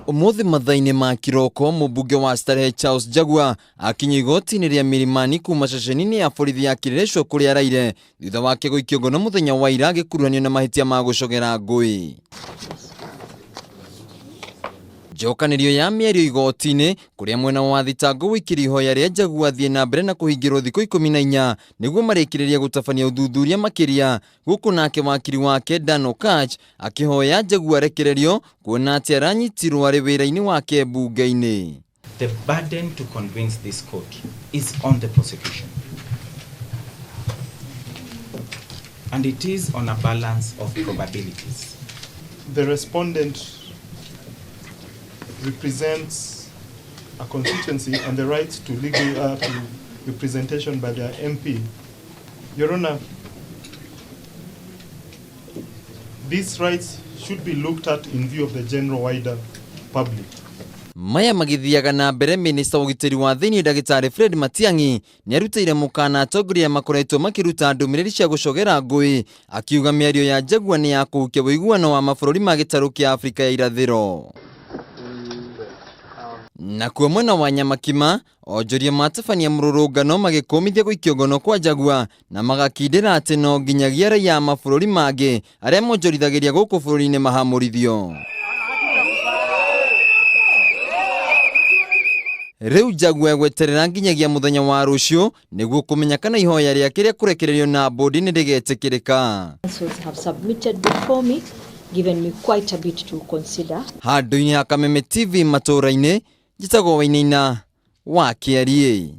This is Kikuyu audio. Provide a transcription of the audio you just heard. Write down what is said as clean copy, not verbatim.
Ũmũthĩ mathaa-inĩ ma kiroko mũmbunge wa Starehe Charles Njagua akinya igoti-inĩ rĩa Milimani kuma ceceni-inĩ ya borithi ya Kileleshwa kũrĩa araire thutha wake gũikio ngono mũthenya wa ira agĩkuruhanio na mahĩtia ma gũcogera ngũĩ. Njokanĩrio ya mĩario igoti-inĩ kũrĩa mwena wa thitango wũikĩrio ihoya rĩa Njagua athiĩ na mbere na kũhingĩrwo thikũ 14 nĩguo marĩkĩrĩrie gũtabania ũthuthuria makĩria gũkũ nake wakiri wake Dan Okatch akĩhoya Njagua arekererio kuona atĩ aranyitirwo arĩ wĩra-inĩ wake mbunge-inĩ. The burden to convince this court is on the prosecution. And it is on a balance of probabilities. The respondent represents a constituency and the right to legal to representation by their MP. Your Honor, these rights should be looked at in view of the general wider public. Maya magĩthiaga na mbere minista wa ũgitĩri wa thĩinĩ ndagĩtarĩ Fred Matiang'i nĩarutĩire mũkana atongoria makoretwo makĩruta ndũmĩrĩri cia gũcogera ngũĩ akiuga mĩario ya Njagua nĩ ya kũhukia ũiguano wa mabũrũri ma gĩtarũ kĩa Afrika ya irathĩro. Nakuo mwena wa Nyamakima onjoria matabania mũrũrũngano magĩkũmithia gũikio ngono kwa Njagua na magakindĩra atĩ no nginyagia raia a mabũrũri mangĩ arĩa monjorithagĩria gũkũ bũrũri-inĩ mahamũrithio. Rĩu Njagua egweterera nginyagia mũthenya wa rũciũ nĩguo kũmenya kana ihoya rĩake rĩa kũrekererio na bũndi nĩ rĩgetĩkĩrĩka. Counsels have submitted before me, given me quite a bit to consider. Handũ-inĩ ha Kameme TV matũũra-inĩ, njĩtagwo Wainaina wa Kĩariĩ.